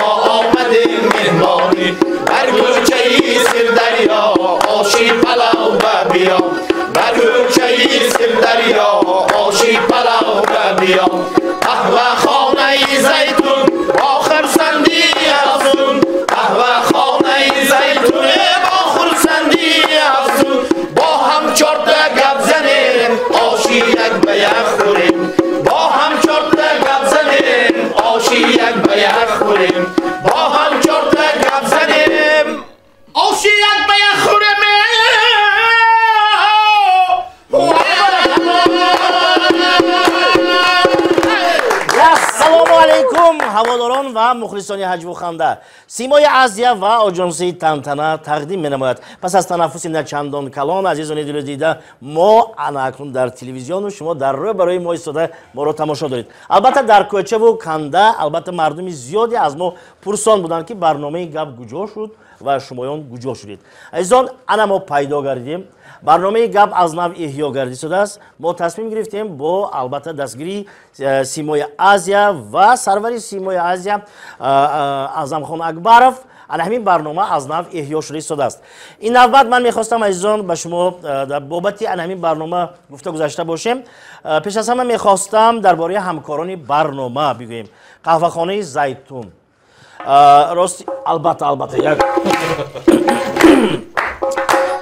Мо омадем меҳмонӣ, бар кӯчаи Сирдарё оши палав ба биё, бар кӯчаи Сирдарё оши палав ба биё. Қаҳвахонаи Зайтун бо хурсандии афзун, қаҳвахонаи Зайтун бо хурсандии афзун. Бо ҳам чорта гап занем, оши як ба як хӯрем, бо ҳам чорта гап занем, оши як ба як хӯрем, бо ҳам чорта гап занем, оши як ба як хӯрем. Ассалому алайкум, ҳаводорон ва мухлисони ҳаҷву ханда. Симои Азия ва оҷонсии Тантана тақдим менамояд. Пас аз танаффуси начандон калон, азизони дилу дида, мо ана акнун дар телевизиону шумо дар рӯ барои мо истода моро тамошо доред. Албатта, дар кӯчаву канда, албатта, мардуми зиёде аз мо пурсон буданд, ки барномаи Гап куҷо шуд ва шумоён куҷо шудед. Азизон, ана мо пайдо гардидем. Барномаи Гап аз нав эҳё гардидааст. Мо тасмим гирифтем бо, албатта, дастгирии Симои Азия ва сарвари Симои Азия Аъзамхон Акбаров ана ҳамин барнома аз нав эҳё шуда истодааст. Ин навбат ман мехостам, азизон, ба шумо дар бобати ана ҳамин барнома гуфта гузашта бошем. Пеш аз ҳама мехостам дар бораи ҳамкорони барнома бигӯем. Қаҳвахонаи Зайтун. Рост, албатта, як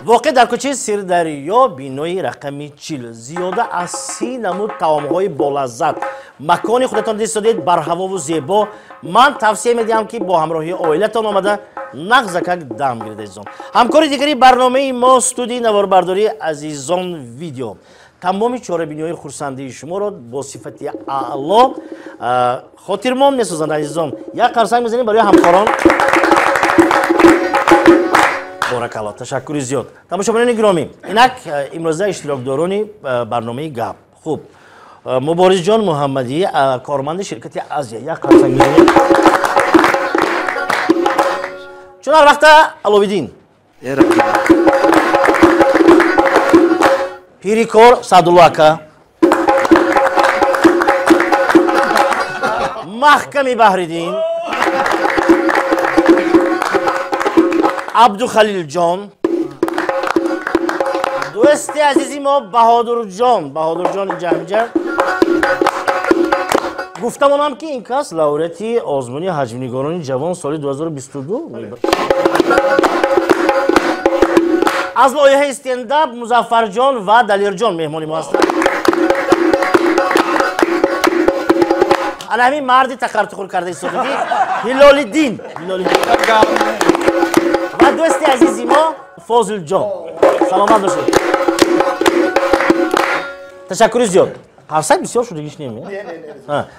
воқеъ дар кӯчаи Сирдарё, бинои рақами 40, зиёда аз 30 намуд таомҳои болаззат. Макони худатон дистодед, барҳавову зебо. Ман тавсия медиҳам, ки бо ҳамроҳии оилатон омада нағзакак дам гиред, азизон. Ҳамкори дигари барномаи мо студияи наворбардории Азизон Видео. Тамоми чорабиниҳои хурсандии шуморо бо сифати аъло хотирмон месозанд, азизон. Як қарсак мезанем барои ҳамкорон. Боракалло, ташаккури зиёд. Тамошобинони гиромӣ, инак имрӯза иштирокдорони барномаи Гап. Хуб, Муборизҷон Муҳаммадӣ, корманди ширкати Азия, як қарсак мезанем. Чун ҳар вақта Аловиддин, пирикор Саъдулло ака, Маҳками Баҳриддин, Абдухалилҷон, дӯсти азизи мо Баҳодурҷон, Баҳодурҷон ҷамҷа. Гуфта монам, ки ин кас лауреати озмуни ҳаҷвнигорони ҷавон соли 2022. Аз лоиҳаи стендап Музаффарҷон ва Далерҷон меҳмони мо ҳастанд. Ана ҳамин марди тақартухур карда истодагӣ Ҳилолиддин, ва дӯсти азизи мо Фозилҷон. Саломат бошед, ташаккури зиёд. Қарсак бисёр шудагиш нем,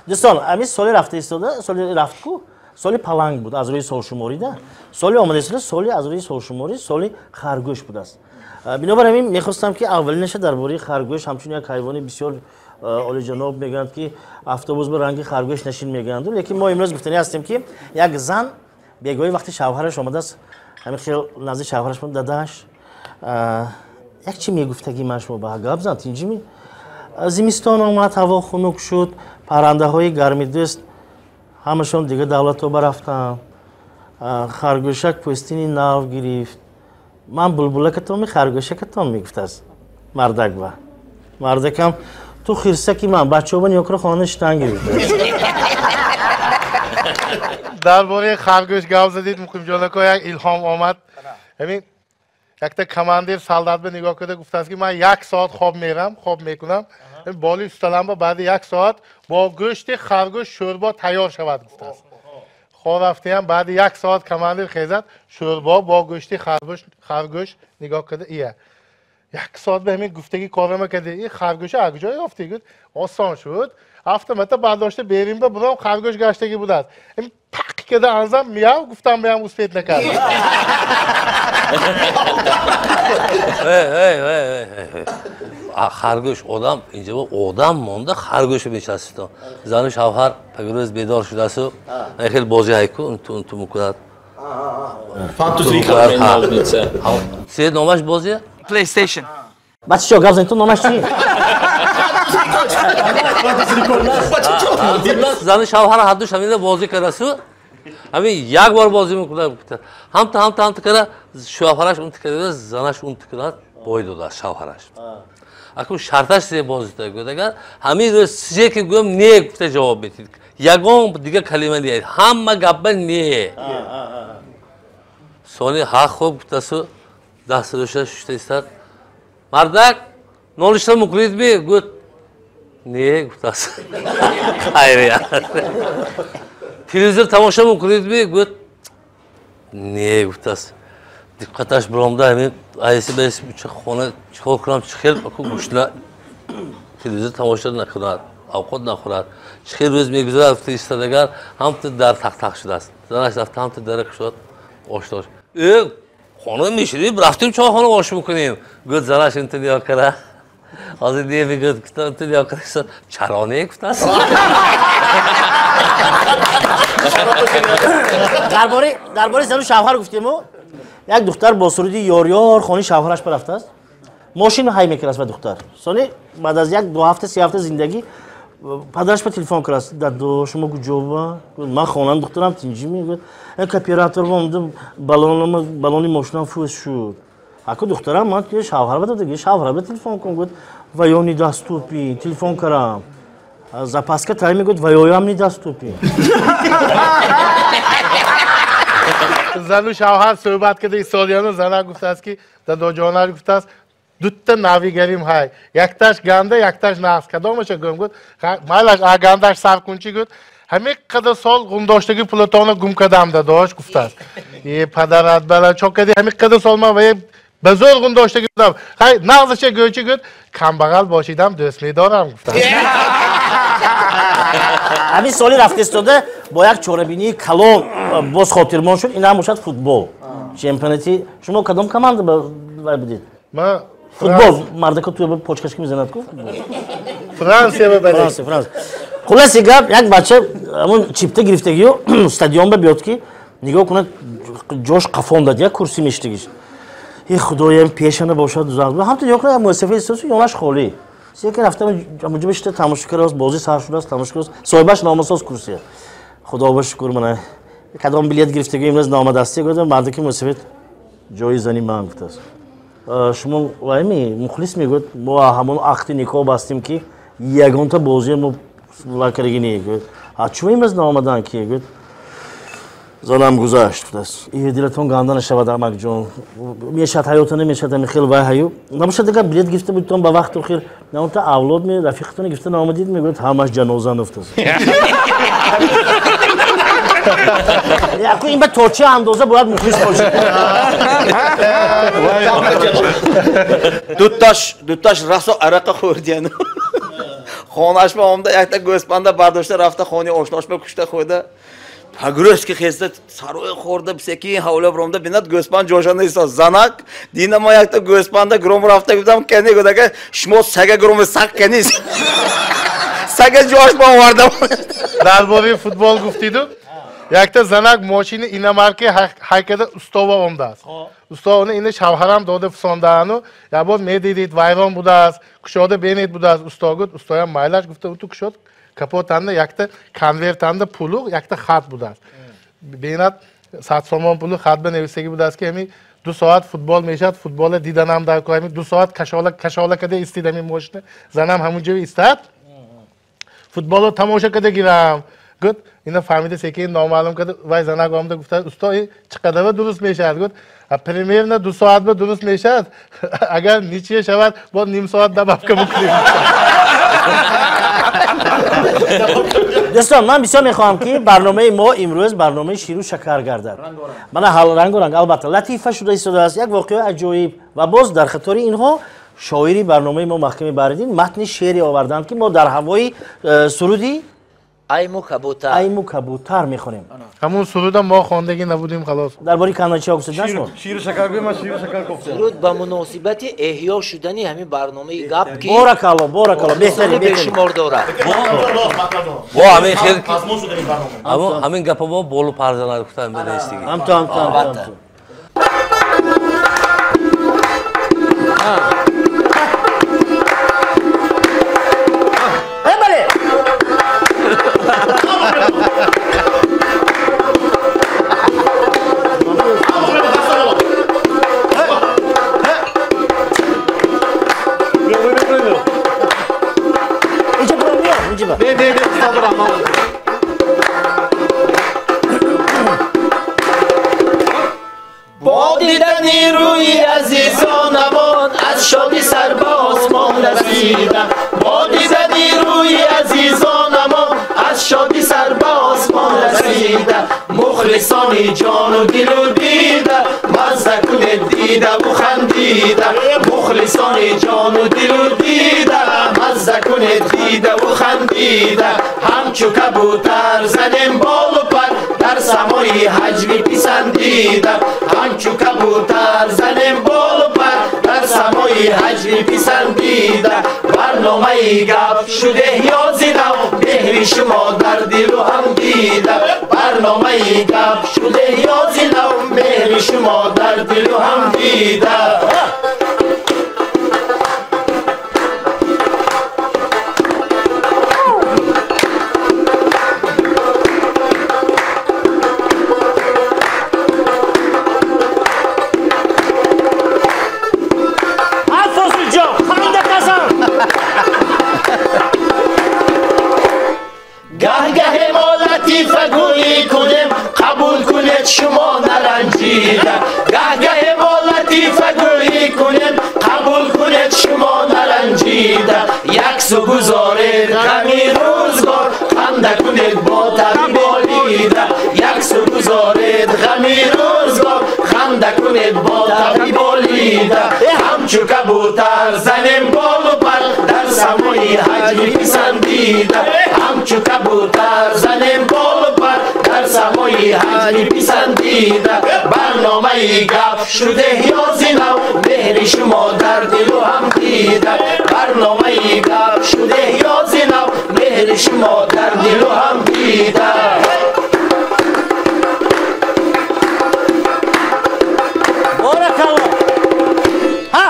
дӯстон. Ҳамин соли рафта истода, соли рафтку соли паланг буд аз рӯи солшуморида, соли омада истода соли аз рӯи солшуморӣ соли харгӯш будааст. Бинобар ҳамин мехостам, ки аввалинаша дар бораи харгӯш, ҳамчун як ҳайвони бисёр олиҷаноб, мегӯянд, ки автобус ба ранги харгӯш нашин мегӯянд, лекин мо имрӯз гуфтанӣ ҳастем, ки як зан бегоҳӣ вақти шавҳараш омадааст, ҳамин хел назди шавҳараш: «Дадаш, як чи мегуфтагӣ ман шумо ба гап зан, тинҷими? Зимистон омад, ҳаво хунук шуд, паррандаҳои гармидӯст ҳамашон дига давлатҳо барафтанд, харгӯшак пӯстини нав гирифт, ман булбулакатонми, харгӯшакатон?» мегуфтааст мардак. Ба мардакам: «Ту хирсаки ман, бачаҳо ба хона шитан гирифт». Дар бораи харгӯш гап задед, Муқимҷон ака, як илҳом омад. Ҳамин якта командир солдат ба нигоҳ карда гуфтааст, ки ман як соат хоб мерам, хоб мекунам, боли усталамба баъди як соат бо гӯшти харгӯш шӯрбо тайёр шавад, гуфтааст. Хоб рафтиам, баъди як соат командир хезад, шӯрбо бо гӯшти харгӯш. Нигоҳ карда: «Ия, як соат ба ҳамин гуфтагӣ корама карди, и харгӯша аз куҷо ёфтӣ?» Гуфт: «Осон шуд, автомата бардошта берим, ба буром, харгӯш гаштагӣ будааст, пақ карда анзам, мияв гуфтам, баям успеть накард». Харгӯш одам инҷо одам монда, харгӯша мечаспид. Зану шавҳар пагрӯз бедор шудасу хел бозӣ ҳайку унту мекунад. Се номаш бозия? PlayStation. Бачаҳо, гап занед, ту номаш чи? Зану шавҳар ҳарду шамида бозӣ кардасу. Ҳамин як бор бозӣ мекунад, ҳамта ҳамта ҳамта кара шавҳараш он тикада, занаш он тикада бой додааст шавҳараш. Акун шарташ се бозӣ гӯяд, агар ҳамин рӯз чизе ки гӯям не гуфта ҷавоб медиҳед. Ягон дигар калима не, ҳама гапа не. Сони ҳа хуб гуфтасу дастдоша шушта истад. Мардак нолишта мукунед ми? Гӯяд не гуфтааст. Хайр. Телевизор тамошо мукунед ми? Гӯяд не гуфтааст. Диққаташ биромда ҳамин айси байси хона чикор кунам, чӣ хел гӯшна телевизор тамошо накунад, авқот нахӯрад, чӣ хел рӯз мегузарад гуфта истадагар ҳамту дар тақ-тақ шудааст. Занаш рафта ҳамту дара кушод, ош дошт. Э, хона мешидем, рафтем чойхона ош мекунем. Гӯяд занаш инту нигоҳ кара. Ҳозир не мегӯяд, гуфта инту нигоҳ кара, чаро не гуфтааст. Дар бораи зану шавҳар гуфтему, як духтар бо суруди ёр-ёр хони шавҳараш рафтааст. Мошин ҳай мекардааст ба духтар. Сони баъд аз як ду ҳафта, се ҳафта зиндагӣ падараш ба телефон кардааст. Дадо, шумо куҷоба? Ман хонам, духтарам тинҷӣ мегӯяд. Як оператор омада баллони мошинам фӯз шуд. Аку духтарам ман шавҳар ба додагӣ, шавҳар ба телефон кун, гуфт ва ё недоступи, телефон кардам. Запаска тай мегӯяд ва ёям недоступи. Зану шавҳар суҳбат карда истодияну зана гуфтааст ки дадоҷонаш гуфтааст дутта навигарим ҳай, якташ ганда, якташ нағз, кадомаша гӯм? Гуфт майлаш, а гандаш сар кун чӣ? Гуфт ҳамин қадар сол ғумдоштаги пулатонро гум кардам дадош гуфтааст. Е падарат бала чо кардӣ ҳамин қадар сол ман ва ба зӯр ғумдоштаги будам, ҳай нағзаша гӯ чӣ? Гуфт камбағал бошидам дӯст медорам гуфтааст. Ҳамин соли рафта истода бо як чорабинии калон боз хотирмон шуд. Ин ҳам бошад футбол чемпионати. Шумо кадом команда вай будед? Ман футбол мардака туя почкашки мезанад ку. Франсия ба Франс. Хулоси гап, як бача ҳамон чипта гирифтагию стадион ба биёд ки нигоҳ кунад, ҷош қафон дад, як курсӣ мештагиш. Э худоям, пешана бошад дузах. Ҳамто нигоҳ кунад, як муассафа истосу ёнаш холӣ. Секин рафта ҳамонҷо бишта тамошо кардааст, бозӣ сар шудааст, тамошо кардааст. Соҳибаш номасоз курсия. Худо ба шукр, мана кадом билет гирифтагӣ имрӯз наомадастӣ, гуфтам мардаки мусафид ҷои зани ман гуфтааст. Шумо вайми мухлис мегӯяд, мо ҳамон ақди никоҳ бастем ки ягонта бозие мо вай кардагӣ не. Гӯяд а чӯ имрӯз наомадан ки? Гӯяд занам гузашт гуфтааст. Э дилатон ганда нашавад амакҷон, мешад ҳаёта намешад ами хел вай ҳаю набошад, агар билет гирифта будтон ба вақту хир наонта авлод ме рафиқатон гирифта наомадид, мегӯяд ҳамаш ҷаноза гуфтааст. Яку ин ба то чӣ андоза бояд мухлис бошад? Дутташ расо арақа хӯрдияну хонаш ба омда якта гӯспанда бардошта рафта хони ошнош ба кушта хӯрда пагрӯз ки хеста сарои хӯрда секин ҳавла биромда бинад гӯспанд ҷошанда истод. Занак дина ма якта гӯспанда гром рафта гуфтам кани, гуфт шумо сага громи сақ канис сага ҷош ба овардам. Дар бораи футбол гуфтиду, якта занак мошини иномарки ҳайкада устова омдааст. Устовани ина шавҳарам дода фисондаану ябор медидид вайрон будааст, кушода бенед будааст. Усто гуфт, устоям майлаш гуфта, уту кушод капотанда якта конвертанда пулу якта хат будааст. Бенад 100 сомон пулу хат ба нависагӣ будааст ки ҳамин 2 соат футбол мешавад, футбола диданам дар ко ҳамин 2 соат кашола кашола када истид ҳамин мошина, занам ҳамун ҷо истад, футболро тамошо када гирам. Гуфт ина фаҳмида секин номаълум карда вай занак омада гуфта усто ин чӣ қадарва дуруст мешавад? Гуфт примерно 2 соат ба дуруст мешавад, агар ничия шавад боз ним соат добавка мекунем. Дӯстон, ман бисёр мехоҳам ки барномаи мо имрӯз барномаи ширу шакар гардад. Мана рангу ранг, албатта латифа шуда истодааст, як воқеаи аҷоиб ва боз дар қатори инҳо шоири барномаи мо Маҳками Баҳриддин матни шеъре оварданд ки мо дар ҳавои суруди Айму кабутар. Айму кабутар мехонем. Ҳамун суруда мо хондагӣ набудем халос. Дар бораи каначиҳо гуфтед на шумо? Ширу шакар гӯем, ман ширу шакар кофтам. Суруд ба муносибати эҳё шудани ҳамин барномаи гап ки Боракалло, боракалло, беҳтарин, беҳтарин. Бешумор дорад. Бо ҳамин хел ҳамин гапа мо болу парзанад гуфтам бинестиги. Ҳамту, ҳамту, ҳамту. азизонамон аз шодӣ сар ба осмон расида, бо дидани рӯи азизонамон аз шодӣ сар ба осмон расида. Мухлисони ҷону дилу дида, мазза кунед дидаву хандида. Мухлисони ҷону дилу дида, мазза кунед дидаву хандида. Ҳамчу кабутар занем болу пар дар самои ҳаҷви писандида. Ҳамчу кабутар занем болу пар дар самои ҳаҷви писандида. Барномаи гап шуде ёзинав, меҳри шумо дар дилу ҳам дида. Барномаи гап шуде ёзинав, меҳри шумо дар дилу ҳам дида. Гаҳ-гаҳе мо латифагӯӣ кунем, қабул кунед шумо наранҷида. Гаҳ-гаҳе мо латифагӯӣ кунем, қабул кунед шумо наранҷида. Як су гузоред ғами рӯзгор, ханда кунед бо таби болида. Як су гузоред ғами рӯзгор, ханда кунед бо таби болида. Ҳамчу кабутар занем болу пар дар самои ҳаҷви писандида. Ҳамчу кабутар занем болу пар дар самои ҳаҷви писандида. Барномаи гап шуде ёзинав, меҳри шумо дар дилу ҳам дида. Барномаи гап шуде ёзинав, меҳри шумо дар дилу ҳам дида. Боракалло. Ҳа!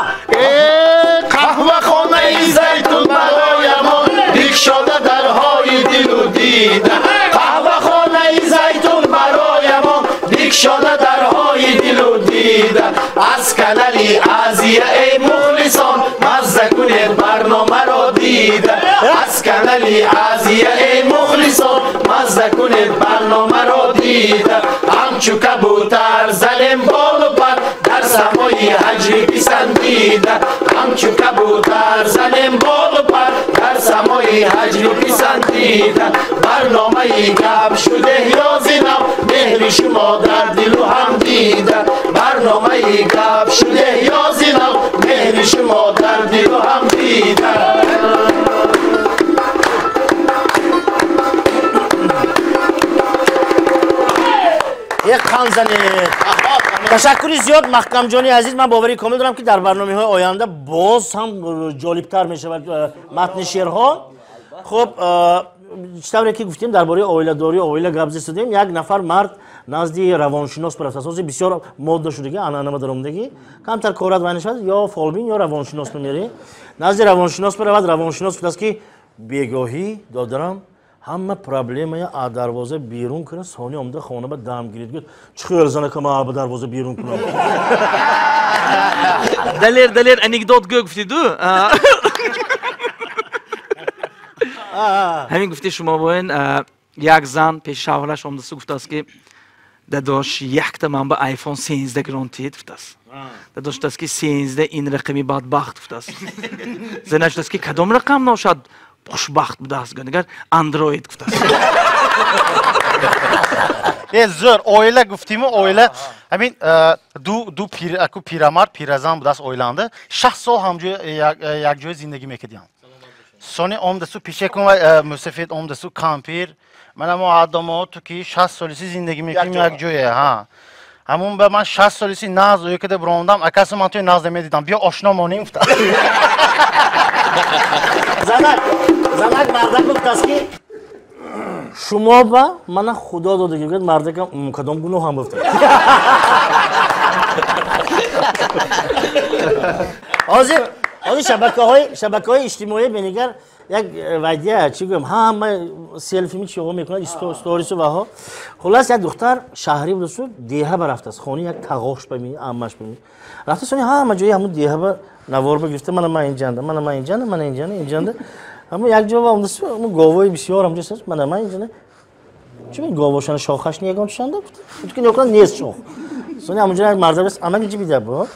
Қаҳвахонаи зайтун бароямон бикшода дарҳои дилу дида. Қаҳвахонаи зайтун бароямон бикшода дарҳои дилу дида. Аз канали Азия эй мухлисон, мазза кунед барномаро дида. Аз канали Азия эй мухлисон, мазза кунед барномаро дида. Ҳамчу кабутар занем болу пар дар самои ҳаҷви писандида. Ҳамчу кабутар занем болу пар дар самои ҳаҷви писандида. Барномаи гап шуде ёзинав, меҳри шумо дар дилу ҳам дида. Барномаи гап шуде ёзинав, меҳри шумо дар дилу ҳам дида. Як қан занед. Ташаккури зиёд Маҳкамҷони азиз. Ман боварӣ комил дорам, ки дар барномаҳои оянда боз ҳам ҷолибтар мешавад матни шеърҳо. Хуб, чӣ тавре ки гуфтем, дар бораи оиладорӣ, оила гап задем. Як нафар мард назди равоншинос рафтааст. Ҳозир бисёр модда шудагӣ, анъана даромадагӣ. Камтар корат вай нашавад, ё фолбин, ё равоншинос мемерӣ. Назди равоншинос биравад, равоншинос гуфтааст, ки бегоҳӣ додарам ҳама проблемая аз дарвоза берун кунад, сони омада хона ба дам гирид. Гӯяд, чӣ хел занака ман ба дарвоза берун кунам? Далер, Далер, анекдот гӯ гуфтиду. Ҳамин гуфти шумо боин, як зан пеши шавҳараш омадасу гуфтааст, ки дадош, якта ман ба iPhone 13 гирон тиҳед гуфтааст. Дадош гуфтааст, ки 13 ин рақами бадбахт гуфтааст. Занаш гуфтааст, ки кадом рақам ношад хушбахт будааст? Гӯяд, Android гуфтааст. Зӯр, оила гуфтиму, оила ҳамин ду аку пирамард, пиразан будааст оиланда. 60 сол ҳамҷоя якҷоя зиндагӣ мекардиям. Сони омдасу пешакун ва мусафид омдасу кампир. Мана мо одамоо ту ки 60 солиси зиндагӣ мекунем якҷоя, ҳа. Ҳамун ба ман 60 солиси наз оякада биромадам, акаси ман туи наз намедидам. Биё ошно монем гуфта. Занак, занак мардак гуфтааст, ки шумо ба мана Худо додагӣ. Гӯяд мардакам, кадом гуноҳам гуфта. Ҳозир ҳозир шабакаҳои иҷтимоӣ бенигар як вайдия чӣ гӯям, ҳама селфими чиҳо мекунад, сторису ваҳо. Хуллас, як духтар шаҳрӣ будасу деҳа барафтааст, хонаи як тағош бами, аммаш бами. Рафта сони ҳама ҷои ҳамун деҳа ба навор бигирифта, мана ман инҷанда, мана ман инҷанда, мана инҷанда, инҷанда. Ҳамун як ҷо омадасу, ҳамун говои бисёр ҳамҷо аст, мана ман инҷанда. Чӣ говошана шохаш ниягон чишанда? Гуфт ки нокунад нест шох. Сони ҳамунҷо як марда аст, амак инҷи бида бо.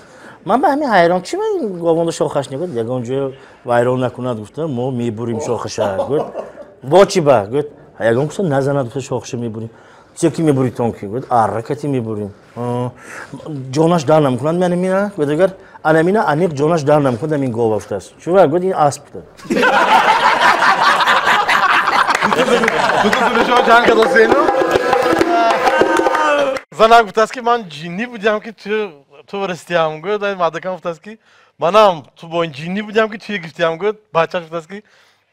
Ман ба ҳамин ҳайрон, чи говонда шохаш не? Гуфт, ягон ҷое вайрон накунад, гуфта, мо мебурим шохаша. Гуфт, бо чи ба? Гуфт, ягон куса назанад, гуфта, шохаша мебурим. Чизе ки мебуритон ки? Гуфт, арракати мебурим. Ҷонаш дар намекунад, ман амина? Гуфт, агар анамина аниқ ҷонаш дар намекунад, амин гов гуфтааст. Чува? Гуфт, ин асп. Занам гуфтааст ки ман ҷиннӣ будям ки ту расидиям. Гуфт, мардакам гуфтааст ки манам ту бо ин ҷиннӣ будям ки туя гирифтиям. Гуфт, бачааш гуфтааст ки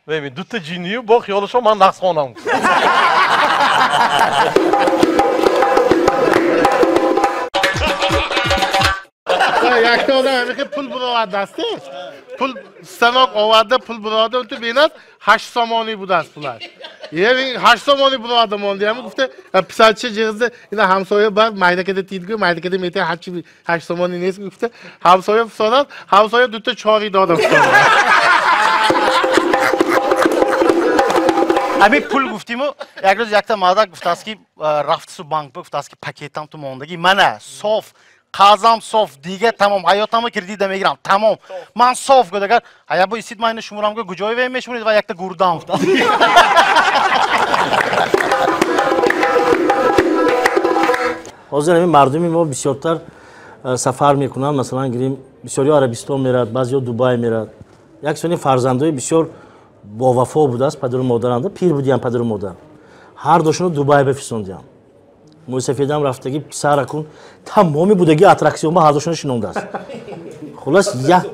бибин дута ҷиннию бо хиёлашон ман нақс хонам. Якта одам ҳамихе пул буровард дасте, пул станок оварда пул буроварда, унту бинад 8 сомонӣ будааст пулаш. 8 сомонӣ буроварда монди. Ҳамин гуфта писарча ҷиғзда ина ҳамсоя бар майдакада тид гӯ майдакада метаи 8 сомонӣ нест гуфта ҳамсоя фисонад, ҳамсоя дута чори дода фисонад. Ҳамин пул гуфтиму як рӯз якта мардак гуфтааст ки рафтису банк гуфтааст ки пакетам ту мондагӣ мана соф қазам соф дига тамом ҳаётамро кредит мегирам тамом ман соф гуфт агар ҳая бо истид ман ина шумурам гуфт куҷое ве мешумуред ва якта гурдам гуфтааст. Ҳозир ҳамин мардуми мо бисёртар сафар мекунанд, масалан гирем бисёриҳо Арабистон меравад, баъзеҳо Дубай меравад. Як сони фарзандои бисёр бовафо будааст падару модаранда, пир будиям падару модар. Ҳар дошонро Дубай бифисондиям. Мӯйсафедам рафтагӣ писаракун тамоми будаги аттраксионба ҳар дошонро шинондааст. Хулас як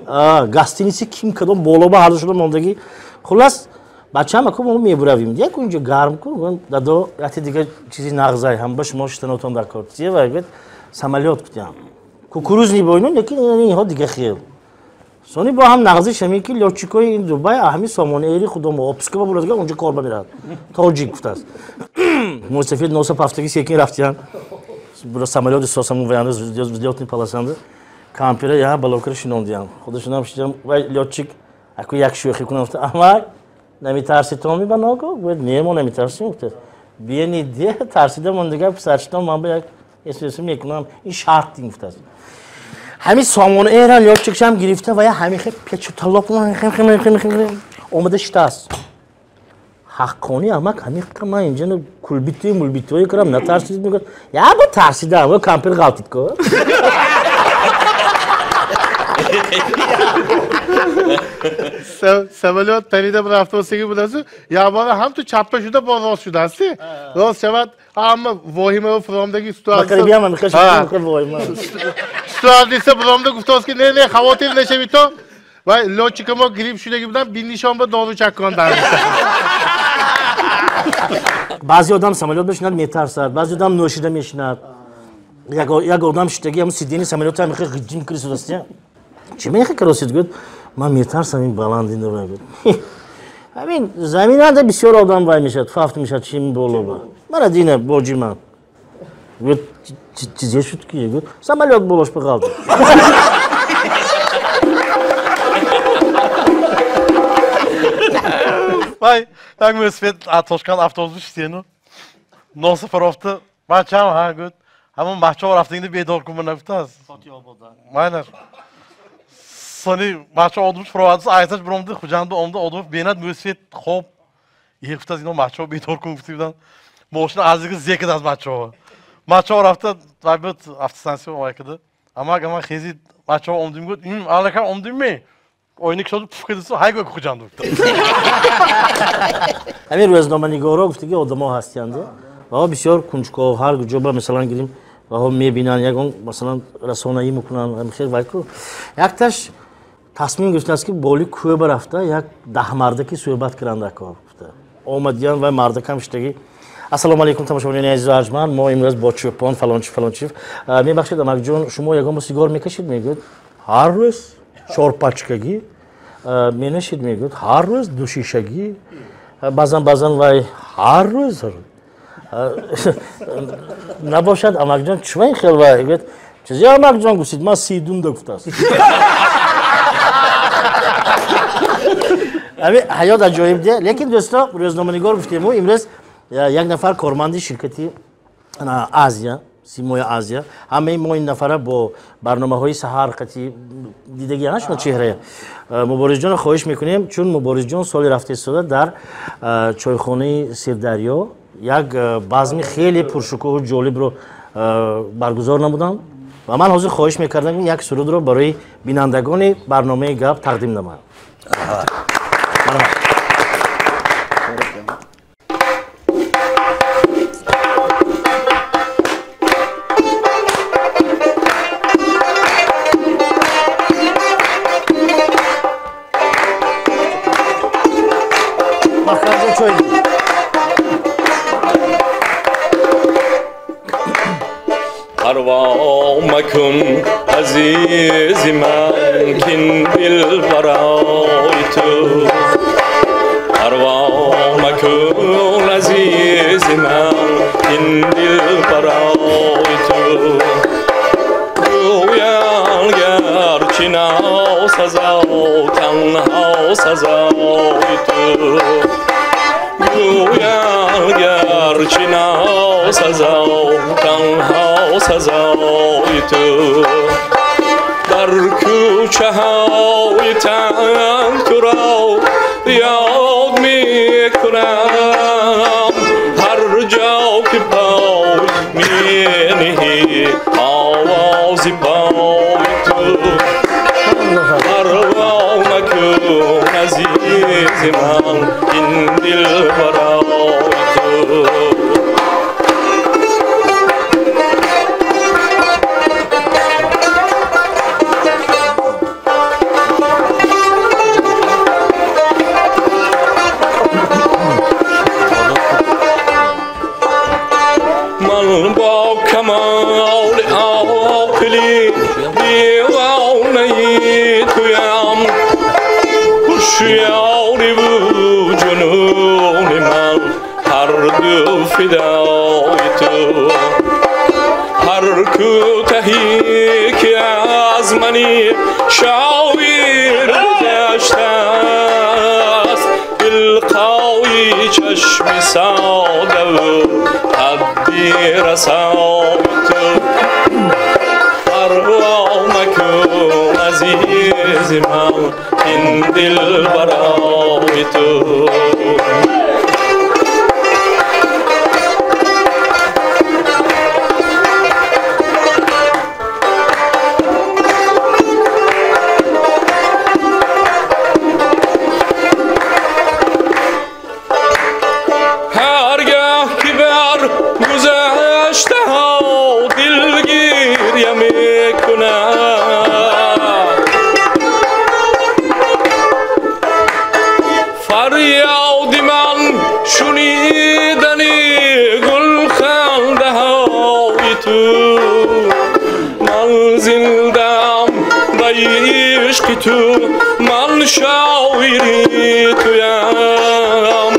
гостиница ким кадом болоба ҳар дошонро мондагӣ. Хулас бачаам аку мо мебуравем. Як унҷо гарм кун, дадо яте дига чизи нағзай ҳам ба шумо шитанотон дар кор. Чие вай гуфт самолёт гуфтям. Кукурузни бойну лекин инҳо дига хел. Сони бо ҳам нағзиш ҳамин ки лётчикои ин Дубай ҳамин сомонаэри худомо отпуска ба бурадига унҷо кор ба меравад. Тоҷик гуфтааст. Мӯйсафед носа пафтаги секин рафтиян. Самолёти сосамун ваянда взлётный полосанда. Кампера я балокара шинондиям. Худашонам шидам вай лётчик аку як шӯхӣ кунам гуфта амак намитарситон ми ба ного? Гуфт не мо намитарсим гуфта. Биени де тарсида мондига писарчитон ман ба як эсэс мекунам ин шарт дин гуфтааст. Ҳамин сомона эра лётчикшам гирифта ва я ҳамин хе печу талоқ омада шитааст. Ҳаққони амак ҳамин ман инҷа кулбитои мулбитои кардам натарсид мегӯяд. Я бо тарсидам ва кампир ғалтид ко. Самолёт парида рафтосиги будасту ябора ҳам ту чаппа шуда бо рост шудасти. Рост шавад ҳама воҳимаро фуромдаги стюардесса буромда гуфтааст ки не не хавотир нашавед то ва лётчика мо грипп шудаги будам биннишон ба дору чаккондан. Баъзе одам самолёт мешинад метарсад, баъзе одам нӯшида мешинад. Як одам шидаги ҳамун сидени самолёта ҳам мехоҳад ғиҷим кирисудаст. Чӣ мехоҳад киросид? Гуфт ман метарсам ин баланд ин гуфт. Ҳамин заминанда бисёр одам вай мешавад, фафт мешавад чим боло ба. Мара дина боҷи ман. Гуфт чизе шуд ки? Гуфт самолёт болош биғалт. Вай, як мӯсфед Тошканд автобус шистену носи фарофта бачам ҳа гуфт ҳамон бачаҳо рафтагинда бедор кун мана гуфтааст. Майнаш. Сони бачаҳо одамш фуровардааст, айташ биромда Хуҷанда омда одамш бенад мӯсфед хоб е гуфтааст ино бачаҳо бедор кун гуфта буданд. Мошина азиги зе кардааст бачаҳо. Бачаҳо рафта вай буд автостанция вай карда. Амак ама хези бачаҳо омдим гуфт аллакай омдим ме? Оина кушоду пуф кардасу ҳай гӯ Хуҷанд гуфта. Ҳамин рӯзноманигорҳо гуфта ки одамо ҳастиянд ва бисёр кунҷков ҳар ҷо ба масалан гирим ваҳо мебинанд ягон масалан расонаӣ мекунанд хел вай ку якташ тасмим гирифтааст ки боли кӯба рафта як даҳмардаки суҳбат кунанд акор гуфта омадиян вай мардакам шидаги ассалому алайкум тамошобинони азизу арҷманд мо имрӯз бо чӯпон фалончи фалончи мебахшед амакҷон шумо ягон бор сигор мекашид мегӯяд ҳар рӯз чор пачкагӣ менашид мегӯяд ҳар рӯз ду шишагӣ баъзан баъзан вай ҳар рӯз набошад амакҷон чува ин хел вай гӯяд чизе амакҷон гуфтид ман сидунда гуфтааст. Ҳамин ҳаёт аҷоиб де лекин дӯсто рӯзноманигор гуфтему имрӯз як нафар корманди ширкати Азия Симои Азия. Ҳамаи мо ин нафара бо барномаҳои саҳар қатӣ дидагӣ ана шумо чеҳрая. Муборизҷонро хоҳиш мекунем, чун Муборизҷон соли рафта истода дар чойхонаи Сирдарё як базми хеле пуршукӯҳу ҷолибро баргузор намуданд ва ман ҳозир хоҳиш мекардам, ки як сурудро барои бинандагони барномаи Гап тақдим намоям. پروا مکن عزیز من کین دل برای تو، پروا مکن عزیز من کین دل برای تو، گویم گرچه ناسزا تنها سزای تو، گویم گرچه ناسزا تنها سزای تو، در کوچه های تنگ تو را یاد می کنم، هر جا که پای می نهی آواز پای تو، پروا مکن عزیز من این دل برای تو. من با کمال عاقلی دیوانه تویم، هوشیاری و جنون من هر دو فدای تو، هر کوتهی که از منی شاعر گذشته است، القای چشم ساده و حدی رسای تو، پروا مکن عزیز من این دل برای تو. فریاد من شنیدنی گلخنده های تو، من زندم به عشق تو، من شاعری تویم،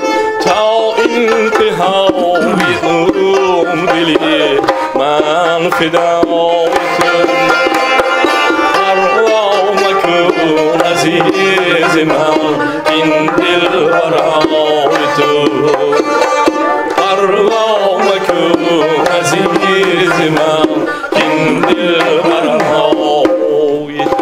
تا انتهای عمر دلی من فدای تو، پروا مکن عزیز من این دل برای تو، پروا مکن عزیز من این دل برای تو.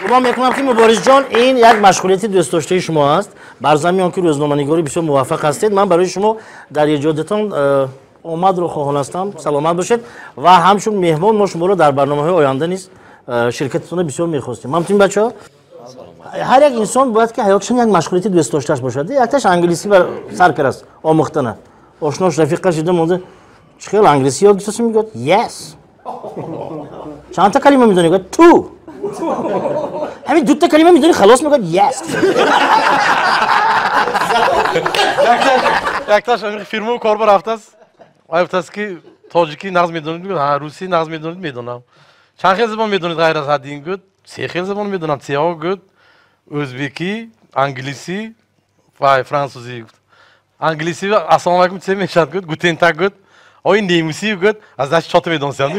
گمان میکنم که مبارز جان این یک مشغولیت دوست داشته شما است. بر زمین که روزنامه‌نگاری بسیار موفق هستید، من برای شما در ایجادتان آمد رو خواهان هستم. سلامت باشید و همچون مهمان ما شما رو در برنامه‌های آینده نیز شرکتتون رو بسیار می‌خواستیم. ممنون بچه‌ها. هر یک انسان باید که حیاتشون یک مشغولیت دوست داشته‌اش باشد. یکتاش انگلیسی بر سر کرد آموختنه. آشناش رفیقش دیده مونده چه خیلی انگلیسی یاد گرفتی؟ میگه yes. چند تا کلمه میدونی؟ میگه تو. همین دو تا کلمه میدونی خلاص میگه yes. یکتاش همین فیلمو کار بر رفته است. گفت است که тоҷикӣ нағз медонед؟ Мегӯяд ҳа. Русӣ нағз медонед؟ Медонам. Чанд хел забон медонед ғайр аз ҳаддин? Гӯяд се хел забон медонам. Сеҳо? Гӯяд ӯзбекӣ, англисӣ ва франсузӣ. Гуфт англисӣ ассалому алайкум се мешавад? Гӯяд guten Tag. Гӯяд ои немисӣ? Гӯяд аз дасти чото медонистам.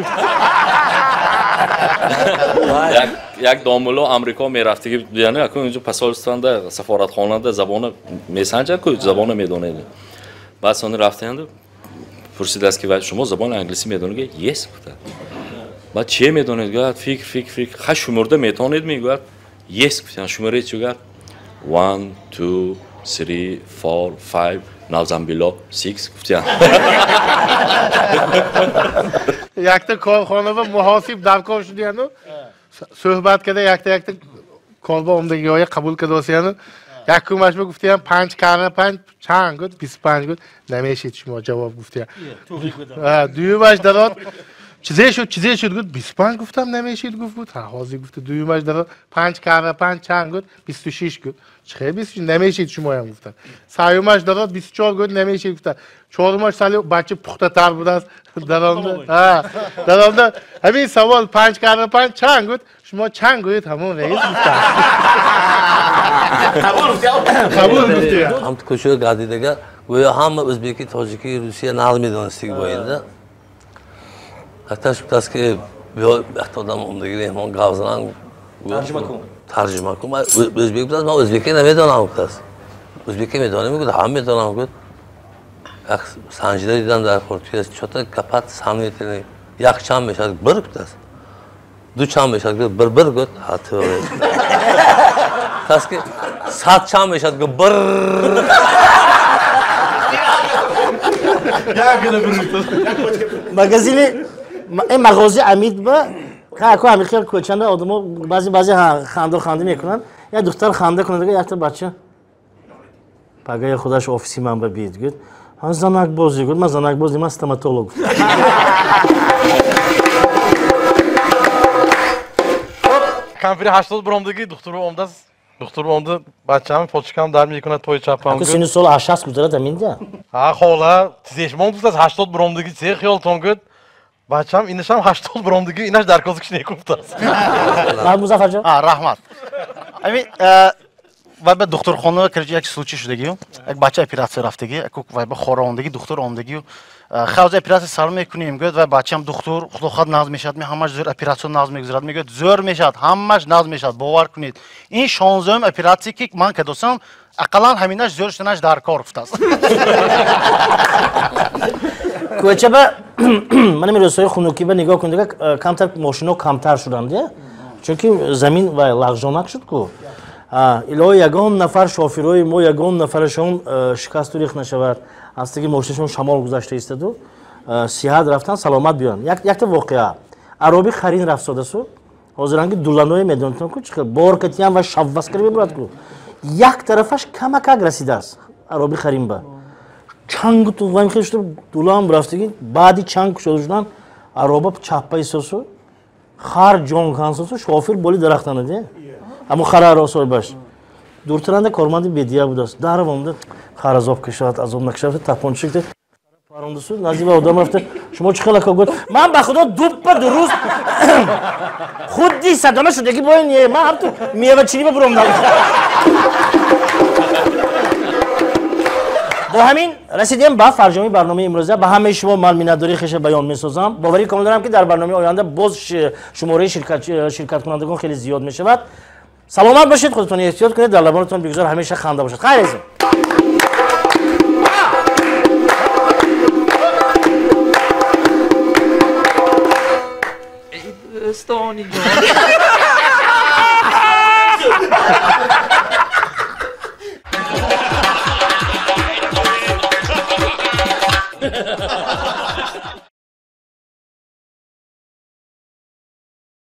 Як домулло Амрико мерафтиги яъне акун инҷо посольствоанда сафоратхонада забона месанҷад ку забона медонед. Баъд сони рафтаянду пурсидааст ки шумо забони англисӣ медонед? Yes гуфта. Баъд чие медонед? Гӯяд фикр фикр фикр. Ха шумурда метавонед мегӯяд? Yes гуфтан. Шуморед чӣ гӯяд? 1 2 3 4 5 навзамбило 6 гуфтан. Якта корхона ва муҳосиб даркор шудияну суҳбат карда якта якта корба омдагиҳоя қабул кардосияну якумаш ба гуфтиям 5 карра 5 чанд гуфт 25 гуфт намешид шумо ҷавоб гуфтия. Дуюмаш дарод чизе шуд гуфт 25 гуфтам намешид гуфт ҳа ҳозир гуфта дуюмаш дарод 5 карра 5 чанд гуфт 26 гуфт чихе 26 намешид шумоям гуфта. Сеюмаш дарод 24 гуфт намешид гуфта. Чорумаш сали бача пухтатар будааст даромда ҳа даромда ҳамин савол 5 карра 5 чанд гуфт шумо чанд гӯед ҳамон раис гуфта. Қабул гуфтия. Ҳам кӯча гадидага гӯё ҳама ӯзбеки, тоҷики, русия нағз медонистик бо инда. Ҳатташ гуфтааст ки биё якта одам омдаги меҳмон гап занан тарҷима кун. Тарҷима кун. Ман ӯзбек будааст, ман ӯзбекӣ намедонам гуфтааст. Ӯзбекӣ медонем гуфт, ҳам медонам гуфт. Як санҷида дидам дар португез чота капат сомнительный. Як чанд мешавад бір гуфтааст. Ду чанд мешавад гуфт, бір бір гуфт, ҳа тӯғри. Гуфтааст ки 100 чанд мешавад гуфт, бір. Магазини мағози Амид ба ҳако Амид хел кӯчанда одамо баъзе баъзе ханда ханда мекунанд. Як духтар ханда кунад, якта бача пагая худаш офиси ман ба бид гуфт. Ҳа занак бозӣ гуфт, ман занак бозӣ, ман стоматолог. Кампири 80 буромдиги духтуру омдас. Духтуру омда бачам почкам дар мекунад пои чапам. Аку сину сол 60 гузарад аминда. Ҳа хола, тизешмон гуфтас 80 буромдиги се хиёлтон гуфт. Бачам инашам 80 буромдиги инаш дар козикш некуфтас. Раҳмат Музаффарҷон. А раҳмат. Ами вай ба духтурхона кирҷи як случай шудагию. Як бача оператсия рафтаги, як вай ба хора омдаги, духтур омдагию. Хавз оператсия сар мекунем, гӯяд вай бачам духтур, худо хоҳад нағз мешавад, ме ҳамаш зӯр оператсия нағз мегузарад, мегӯяд зӯр мешавад, ҳамаш нағз мешавад, бовар кунед. Ин 16-ум оператсия ки ман кадосам, ақаллан ҳаминаш зӯр шуданаш дар кор гуфтааст. Кӯча ба ман ин рӯзҳои хунукӣ ба нигоҳ кунед, камтар мошино камтар шуданд, чунки замин вай лағжонак шуд ку. Илоҳи ягон нафар шофирои мо ягон нафарашон шикасту рех нашавад, аз таги мошинашон шамол гузашта истоду сиҳат рафтан саломат биёянд. Якта воқеа. Ароби харин рафтодасу ҳозиранги дуланое медонитон ку чӣ бор катиям ва шаввас карда мебурад ку. Як тарафаш камакак расидааст ароби харин ба. Чангу тувван хел шуда дулаам рафтаги баъди чанг кушода шудан ароба чаппа истосу хар ҷон кансосу шофир боли дарахтана де. Аммо хара соҳибаш дуртаранда корманди бедия будааст. Дарав омда хар азоб кашад, азоб накашад, тапончик де парондасу назди ба одам рафта шумо чӣ хел ака гуфт ман ба худо дуппа дуруст худди садома шудаги бо не ман ҳам ту мевачинӣ ба буромдам. Бо ҳамин расидем ба фарҷоми барномаи имрӯза. Ба ҳамаи шумо ман миннатдории хеша баён месозам. Боварӣ комил дорам ки дар барномаи оянда боз шумораи ширкаткунандагон хеле зиёд мешавад. Саломат бошед, худатон эҳтиёт кунед, дар лабонатон бигузор ҳамеша ханда бошад. Хайр азизон. Дӯстони ҷон.